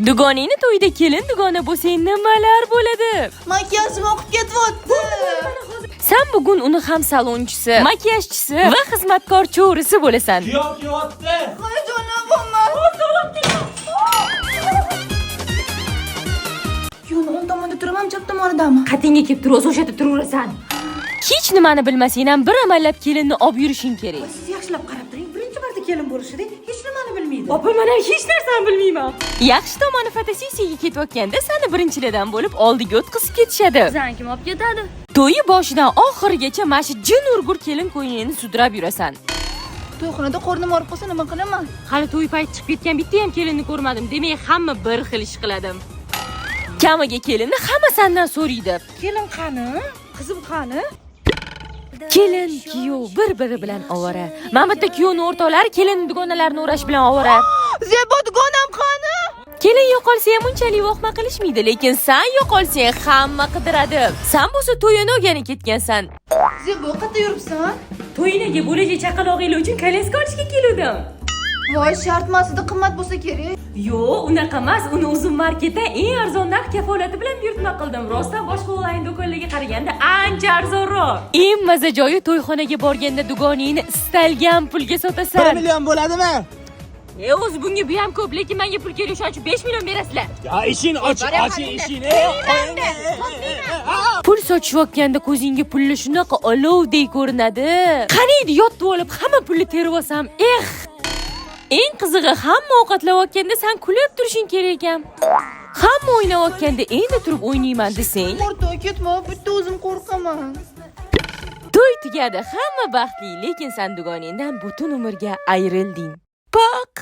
Dugoningni to'yida kelin dugona bo'lsang, nimalar bo'ladi? Makiyajim oqib ketyapti. San bugun uni ham salonchisi, makiyajchisi va xizmatkor cho'risi bo'lasan. Kuyov kelyapti. Hayajonlanyapman. Kuyovni o'ng tomonda turamanmi, chap tomonidami? Qatingga kelib tur, o'zi o'sha yerda turaverasan. Hech nimani bilmasang ham bir amallab kelinni olib yurishing kerak. Siz yaxshilab qarab turing, birinchi marta kelin bo'lishida hech nimani bilmaydi. Opa, men ham hech narsani bilmayman. Yaxshi tomoni, fotosessiyaga ketayotganda seni birinchilardan bo'lib oldiga o'tkazib ketishadi. Bizani kim olib ketadi? To'yi boshidan oxirigacha mana shu jin urgur kelin ko'ylagini sudrab yurasan. To'yxonada qornim og'rib qolsa, nima qilaman? Hali to'y payti chiqib ketgan bitta ham kelinni ko'rmadim. Demak, hamma bir xil ish qiladi. Kamiga kelinni hamma sandan so'raydi. Kelin qani? Qizim qani? Kelin, kuyov bir-biri bilan ovora. Mana bitta kuyovni o'rtoqlari kelin dugonalarini o'rash bilan ovora. Zebo, dugonam qani? Kelin yo'qolsa ham unchalik vohma qilishmaydi, lekin san yo'qolsang, hamma qidiradi. San bo'lsa to'yini o'rganib ketgansan. Zebo, qayerda yuribsan? To'yinaga bo'lajak chaqalog'inglar uchun kolyaska olishga keluvdim. Voy, shartmasida qimmat bo'lsa kerak. Yo'q, unaqa emas. Uni o'zim marketdan eng arzon narx kafolati bilan buyurtma qildim. Rostdan boshqa onlayn do'konlarga qaraganda ancha arzonroq. Eng maza joyi, to'yxonaga borganda dugoningni istalgan pulga 1 sotasan. Million bo'ladimi? E, o'zi bunga bu ham ko'p, lekin menga pul kerak, o'shaning uchun 5 million berasizlar. Ya ishing och, oching ishing. Qo'ying. Pul sochayotganda ko'zingga pulli shunaqa olovdek ko'rinadi. Qaniydi yotib olib hamma pulni terib olsam, eh. Eng qizig'i, hamma ovqatlayotganda san kulib turishing kerak ekan. Hamma o'ynayotganda endi turib o'ynayman desang, O'rtoq, ketma, bitta o'zim qo'rqaman. To'y tugadi, hamma baxtli, lekin san dugoningdan butun umrga ayrilding. Poq!